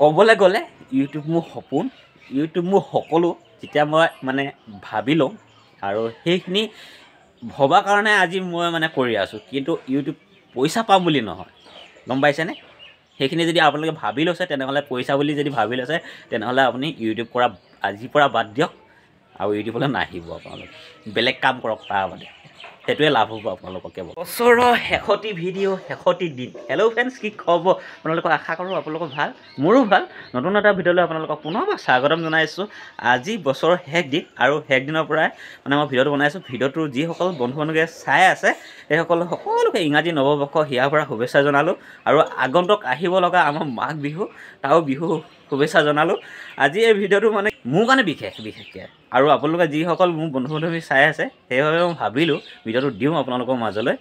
ক'বলৈ গ'লে ইউটিউব মোৰ সপোন, ইউটিউব মোৰ সকলো। যেতিয়া মই মানে ভাবি লওঁ আৰু সেইখিনি ভবা কাৰণে আজি মই মানে কৰি আছোঁ, কিন্তু ইউটিউব পইচা পাম বুলি নহয়, গম পাইছেনে? সেইখিনি যদি আপোনালোকে ভাবি লৈছে তেনেহ'লে, পইচা বুলি যদি ভাবি লৈছে তেনেহ'লে আপুনি ইউটিউব কৰা আজিৰ পৰা বাদ দিয়ক আৰু ইউটিউবলৈ নাহিব। আপোনালোকে বেলেগ কাম কৰক, তাৰ বাদে সেইটোৱে লাভ হ'ব আপোনালোকক কেৱল। বছৰৰ শেষতি ভিডিঅ', শেষতি দিন। হেল্ল' ফ্ৰেণ্ডছ, কি খবৰ আপোনালোকক? আশা কৰোঁ আপোনালোকৰ ভাল, মোৰো ভাল। নতুন এটা ভিডিঅ'লৈ আপোনালোকক পুনৰবাৰ স্বাগতম জনাইছোঁ। আজি বছৰৰ শেষ দিন আৰু শেষ দিনৰ পৰাই মানে মই ভিডিঅ'টো বনাইছোঁ। ভিডিঅ'টো যিসকল বন্ধু বান্ধৱীয়ে চাই আছে সেইসকল সকলোকে ইংৰাজী নৱবৰ্ষ হিয়াৰ পৰা শুভেচ্ছা জনালোঁ আৰু আগন্তুক আহিব লগা আমাৰ মাঘ বিহু, তাৰো বিহু শুভেচ্ছা জনালোঁ। আজি এই ভিডিঅ'টো মানে মোৰ কাৰণে বিশেষ, বিশেষকৈ আৰু আপোনালোকে যিসকল মোৰ বন্ধু বান্ধৱী চাই আছে সেইবাবে মই ভাবিলোঁ ভিডিঅ'টো দিওঁ আপোনালোকৰ মাজলৈ।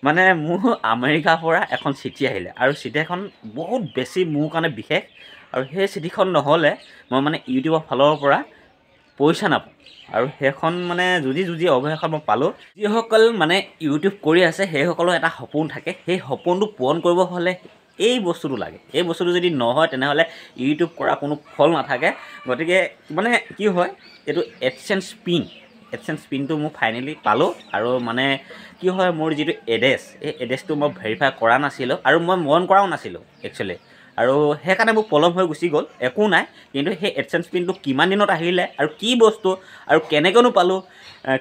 মানে মোৰ আমেৰিকাৰ পৰা এখন চিঠি আহিলে আৰু চিঠিখন বহুত বেছি মোৰ কাৰণে বিশেষ আৰু সেই চিঠিখন নহ'লে মই মানে ইউটিউবৰ ফালৰ পৰা পইচা নাপাওঁ আৰু সেইখন মানে যুঁজি যুঁজি অৱশেষত মই পালোঁ। যিসকল মানে ইউটিউব কৰি আছে সেইসকলৰ এটা সপোন থাকে, সেই সপোনটো পূৰণ কৰিব হ'লে এই বস্তুটো লাগে। এই বস্তুটো যদি নহয় তেনেহ'লে ইউটিউব কৰা কোনো ফল নাথাকে। গতিকে মানে কি হয়, এইটো এডচেঞ্চ পিন, এডচেঞ্চ পিনটো মোৰ ফাইনেলি পালোঁ। আৰু মানে কি হয়, মোৰ যিটো এড্ৰেছ, এই এড্ৰেছটো মই ভেৰিফাই কৰা নাছিলোঁ আৰু মই মন কৰাও নাছিলোঁ একচুৱেলি, আৰু সেইকাৰণে মোৰ পলম হৈ গুচি গ'ল। একো নাই, কিন্তু সেই এডচেঞ্চ পিনটো কিমান দিনত আহিলে আৰু কি বস্তু আৰু কেনেকৈনো পালোঁ,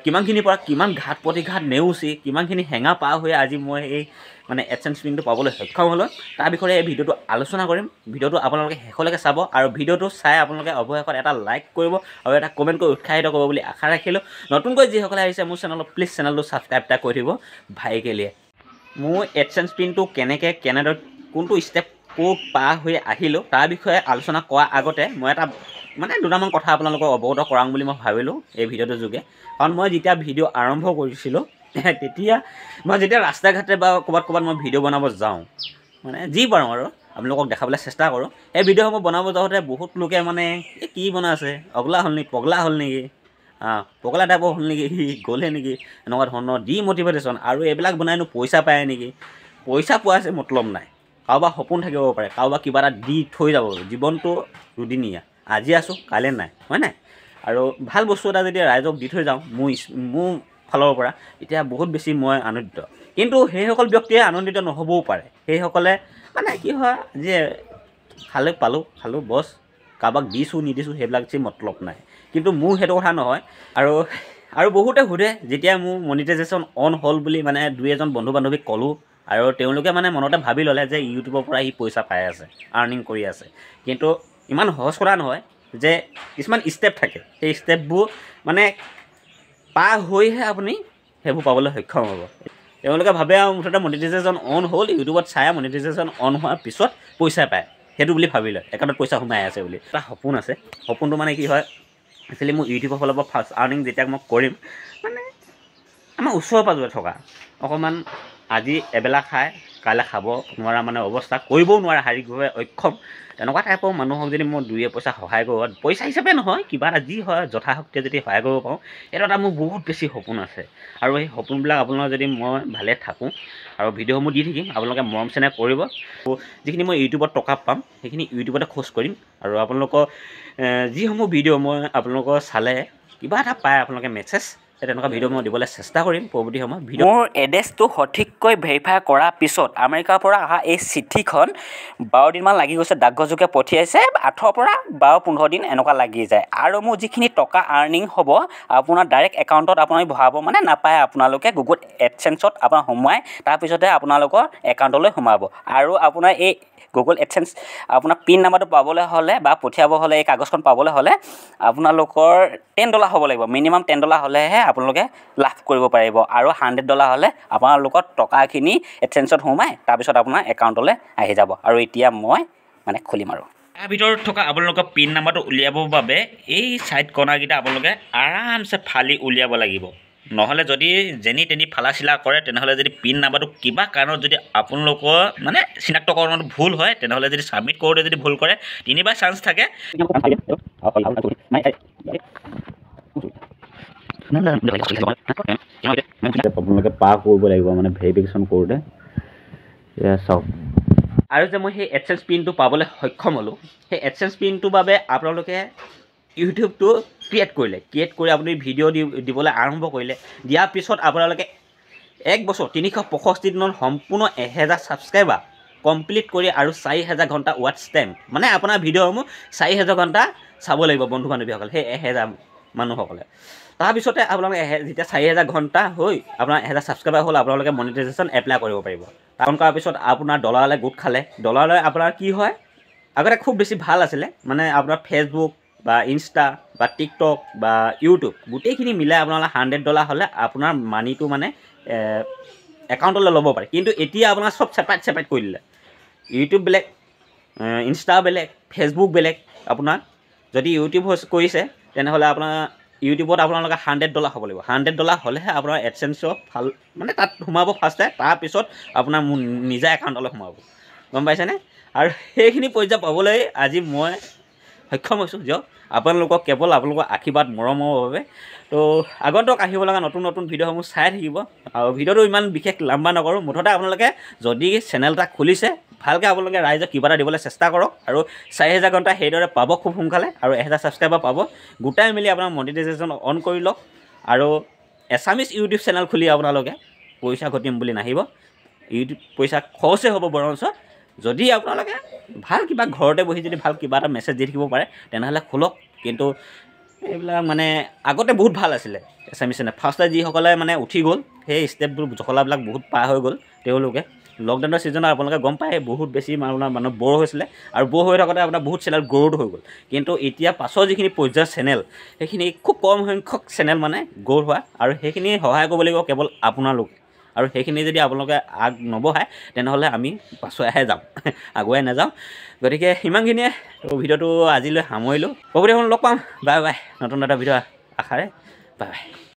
কিমানখিনিৰ পৰা কিমান ঘাত প্ৰতিঘাত নেওচি কিমানখিনি হেঙা পাৰ হৈ আজি মই এই মানে এডচেঞ্চ পিনটো পাবলৈ সক্ষম হ'লোঁ, তাৰ বিষয়ে এই ভিডিঅ'টো আলোচনা কৰিম। ভিডিঅ'টো আপোনালোকে শেষলৈকে চাব আৰু ভিডিঅ'টো চাই আপোনালোকে অৱশেষত এটা লাইক কৰিব আৰু এটা কমেণ্ট কৰি উৎসাহিত কৰিব বুলি আশা ৰাখিলোঁ। নতুনকৈ যিসকলে আহিছে মোৰ চেনেলত, প্লিজ চেনেলটো ছাবস্ক্ৰাইব এটা কৰি দিব ভাইকেলিয়ে। মোৰ এডচেঞ্চ পিনটো কেনেকৈ কেনেদৰে কোনটো ষ্টেপ ক'ত পাৰ হৈ আহিলোঁ তাৰ বিষয়ে আলোচনা কৰাৰ আগতে মই এটা মানে দুটামান কথা আপোনালোকক অৱগত কৰাম বুলি মই ভাবিলোঁ এই ভিডিঅ'টোৰ যোগে। কাৰণ মই যেতিয়া ভিডিঅ' আৰম্ভ কৰিছিলোঁ তেতিয়া মই যেতিয়া ৰাস্তা ঘাটে বা ক'ৰবাত ক'ৰবাত মই ভিডিঅ' বনাব যাওঁ, মানে যি পাৰোঁ আৰু আপোনালোকক দেখাবলৈ চেষ্টা কৰোঁ, সেই ভিডিঅ'সমূহ বনাব যাওঁতে বহুত লোকে মানে এই কি বনাইছে, অগলা হ'ল নেকি, পগলা হ'ল নেকি, পগলা টাইপৰ হ'ল নেকি, গ'লে নেকি, এনেকুৱা ধৰণৰ ডিমটিভেশ্যন। আৰু এইবিলাক বনাইনো পইচা পায় নেকি? পইচা পোৱা আছে মতলব নাই, কাৰোবাৰ সপোন থাকিব পাৰে, কাৰোবাৰ কিবা এটা দি থৈ যাব। জীৱনটো দুদিনীয়া, আজি আছোঁ কাইলৈ নাই, হয় নাই? আৰু ভাল বস্তু এটা যেতিয়া ৰাইজক দি থৈ যাওঁ মোৰ ফালৰ পৰা, তেতিয়া বহুত বেছি মই আনন্দিত। কিন্তু সেইসকল ব্যক্তিয়ে আনন্দিত নহ'বও পাৰে। সেইসকলে মানে কি হয় যে খালে পালোঁ খালোঁ বছ, কাৰোবাক দিছোঁ নিদিছোঁ সেইবিলাক যে মতলব নাই। কিন্তু মোৰ সেইটো কথা নহয়। আৰু আৰু বহুতে সোধে যেতিয়া মোৰ মনিটাইজেশ্যন অন হ'ল বুলি মানে দুই এজন বন্ধু বান্ধৱীক ক'লোঁ আৰু তেওঁলোকে মানে মনতে ভাবি ল'লে যে ইউটিউবৰ পৰা সি পইচা পাই আছে, আৰ্নিং কৰি আছে। কিন্তু ইমান সহজ কথা নহয় যে কিছুমান ষ্টেপ থাকে, সেই ষ্টেপবোৰ মানে পাৰ হৈহে আপুনি সেইবোৰ পাবলৈ সক্ষম হ'ব। তেওঁলোকে ভাবে আৰু মুঠতে মনিটাইজেশ্যন অন হ'ল, ইউটিউবত চাই মনিটাইজেশ্যন অন হোৱাৰ পিছত পইচা পায় সেইটো বুলি ভাবি লয়, একাউণ্টত পইচা সোমাই আছে বুলি। এটা সপোন আছে, সপোনটো মানে কি হয়, একচুৱেলি মোৰ ইউটিউবৰ ফালৰ পৰা ফাৰ্ষ্ট আৰ্নিং যেতিয়া মই কৰিম, মানে আমাৰ ওচৰে পাঁজৰে থকা অকণমান আজি এবেলা খাই কাইলৈ খাব নোৱাৰা মানে অৱস্থা, কৰিবও নোৱাৰে, শাৰীৰিকভাৱে অক্ষম, তেনেকুৱা টাইপৰ মানুহক যদি মই দুই পইচা সহায় কৰোঁ, পইচা হিচাপে নহয়, কিবা এটা যি হয় যথাশক্তিয়ে যদি সহায় কৰিব পাৰোঁ, এইটো এটা মোৰ বহুত বেছি সপোন আছে। আৰু সেই সপোনবিলাক আপোনালোকৰ যদি মই ভালে থাকোঁ আৰু ভিডিঅ'সমূহ দি থাকিম, আপোনালোকে মৰম চেনেহ কৰিব। যিখিনি মই ইউটিউবত টকা পাম সেইখিনি ইউটিউবতে খৰচ কৰিম। আৰু আপোনালোকৰ যিসমূহ ভিডিঅ' মই আপোনালোকৰ চালে কিবা এটা পায় আপোনালোকে মেছেজ, তেনেকুৱা ভিডিঅ' মই দিবলৈ চেষ্টা কৰিম পৰৱৰ্তী সময়ত। ভিডিঅ' মোৰ এড্ৰেছটো সঠিককৈ ভেৰিফাই কৰাৰ পিছত আমেৰিকাৰ পৰা অহা এই চিঠিখন 12 দিনমান লাগি গৈছে, ডাকঘৰযোগে পঠিয়াইছে, 8ৰ পৰা 12-15 দিন এনেকুৱা লাগি যায়। আৰু মোৰ যিখিনি টকা আৰ্নিং হ'ব আপোনাৰ ডাইৰেক্ট একাউণ্টত আপুনি ভৰাব মানে নাপায়, আপোনালোকে গুগল এডচেঞ্চত আপোনাৰ সোমোৱাই তাৰপিছতে আপোনালোকৰ একাউণ্টলৈ সোমাব। আৰু আপোনাৰ এই গুগল এডচেঞ্চ আপোনাৰ পিন নাম্বাৰটো পাবলৈ হ'লে বা পঠিয়াব হ'লে, এই কাগজখন পাবলৈ হ'লে আপোনালোকৰ $10 হ'ব লাগিব, মিনিমাম $10 হ'লেহে আপোনালোকে লাভ কৰিব পাৰিব। আৰু $100 হ'লে আপোনালোকৰ টকাখিনি এডচেঞ্চত সোমাই তাৰপিছত আপোনাৰ একাউণ্টলৈ আহি যাব। আৰু এতিয়া মই মানে খুলিম আৰু তাৰ ভিতৰত থকা আপোনালোকৰ পিন নাম্বাৰটো উলিয়াবৰ বাবে এই ছাইড কৰ্ণাৰকেইটা আপোনালোকে আৰামছে ফালি উলিয়াব লাগিব। নহ'লে যদি যেনি তেনি ফালা চিলা কৰে তেনেহ'লে যদি পিন নাম্বাৰটো কিবা কাৰণত যদি আপোনালোকৰ মানে চিনাক্তকৰণত ভুল হয়, তেনেহ'লে যদি ছাবমিট কৰোঁতে যদি ভুল কৰে তিনিবাৰ চান্স থাকে। আপোনালোকে পাৰ কৰিব লাগিব মানে ভেৰিফিকেশ্যন কৰোঁতে। এয়া চাওক, আৰু যে মই সেই এডচেঞ্চ পিনটো পাবলৈ সক্ষম হ'লোঁ, সেই এডচেঞ্চ পিনটোৰ বাবে আপোনালোকে ইউটিউবটো ক্ৰিয়েট কৰিলে, ক্ৰিয়েট কৰি আপুনি ভিডিঅ' দিবলৈ আৰম্ভ কৰিলে। দিয়াৰ পিছত আপোনালোকে 1 বছৰ 365 দিনত সম্পূৰ্ণ 1000 ছাবস্ক্ৰাইবাৰ কমপ্লিট কৰি আৰু 4000 ঘণ্টা ৱাটচ টাইম, মানে আপোনাৰ ভিডিঅ'সমূহ 4000 ঘণ্টা চাব লাগিব বন্ধু বান্ধৱীসকল, সেই 1000 মানুহসকলে। তাৰপিছতে আপোনালোকে যেতিয়া 4000 ঘণ্টা হৈ আপোনাৰ 1000 ছাবস্ক্ৰাইবাৰ হ'ল, আপোনালোকে মনিটাইজেশ্যন এপ্লাই কৰিব পাৰিব। অন কৰাৰ পিছত আপোনাৰ ডলাৰলৈ গোট খালে, ডলাৰলৈ আপোনাৰ কি হয়, আগতে খুব বেছি ভাল আছিলে, মানে আপোনাৰ ফেচবুক বা ইনষ্টা বা টিকটক বা ইউটিউব গোটেইখিনি মিলাই আপোনালোকে $100 হ'লে আপোনাৰ মানিটো মানে একাউণ্টলৈ ল'ব পাৰে। কিন্তু এতিয়া আপোনাৰ চব ছেপাৰেট ছেপাৰেট কৰি দিলে, ইউটিউব বেলেগ, ইনষ্টা বেলেগ, ফেচবুক বেলেগ। আপোনাৰ যদি ইউটিউব কৰিছে তেনেহ'লে আপোনাৰ ইউটিউবত আপোনালোকে $100 হ'ব লাগিব, $100 হ'লেহে আপোনাৰ এডচেঞ্চৰ ভাল মানে তাত সোমাব ফাৰ্ষ্টে, তাৰপিছত আপোনাৰ মোৰ নিজা একাউণ্টলৈ সোমাব, গম পাইছেনে? আৰু সেইখিনি পৰ্যায় পাবলৈ আজি মই সক্ষম হৈছোঁ দিয়ক, আপোনালোকক কেৱল আপোনালোকৰ আশীৰ্বাদ মৰমৰ বাবে। তো আগন্তুক আহিব লগা নতুন নতুন ভিডিঅ'সমূহ চাই থাকিব। আৰু ভিডিঅ'টো ইমান বিশেষ লাম্বা নকৰোঁ, মুঠতে আপোনালোকে যদি চেনেল এটা খুলিছে ভালকৈ আপোনালোকে ৰাইজক কিবা এটা দিবলৈ চেষ্টা কৰক। আৰু 4000 ঘণ্টা সেইদৰে পাব খুব সোনকালে, আৰু 1000 ছাবস্ক্ৰাইবাৰ পাব। গোটাই মেলি আপোনাৰ মনিটাইজেশ্যন অন কৰি লওক। আৰু এছামিছ ইউটিউব চেনেল খুলি আপোনালোকে পইচা ঘটিম বুলি নাহিব, ইউটিউব পইচা খৰচেই হ'ব, বৰঞ্চ যদি আপোনালোকে ভাল কিবা ঘৰতে বহি যদি ভাল কিবা এটা মেছেজ দি থাকিব পাৰে তেনেহ'লে খোলক। কিন্তু এইবিলাক মানে আগতে বহুত ভাল আছিলে এছামিছ চেনেল, ফাৰ্ষ্টে যিসকলে মানে উঠি গ'ল সেই ষ্টেপবোৰ জখলাবিলাক বহুত পাৰ হৈ গ'ল তেওঁলোকে। লকডাউনৰ ছিজনত আপোনালোকে গম পায় বহুত বেছি আপোনাৰ মানুহ ব'ৰ হৈছিলে, আৰু ব'ৰ হৈ থাকোঁতে আপোনাৰ বহুত চেনেল গ্ৰ'থ হৈ গ'ল। কিন্তু এতিয়া পাছৰ যিখিনি পৰ্যায়ৰ চেনেল সেইখিনি খুব কম সংখ্যক চেনেল মানে গ্ৰ'থ হোৱা, আৰু সেইখিনি সহায় কৰিব লাগিব কেৱল আপোনালোকে। আৰু সেইখিনি যদি আপোনালোকে আগ নবঢ়ায় তেনেহ'লে আমি পাছুৱাইহে যাম, আগুৱাই নাযাওঁ। গতিকে সিমানখিনিয়ে, তো ভিডিঅ'টো আজিলৈ সামৰিলোঁ। পৰৱৰ্তী সময়ত লগ পাম, বাই বাই, নতুন এটা ভিডিঅ' আশাৰে, বাই বাই।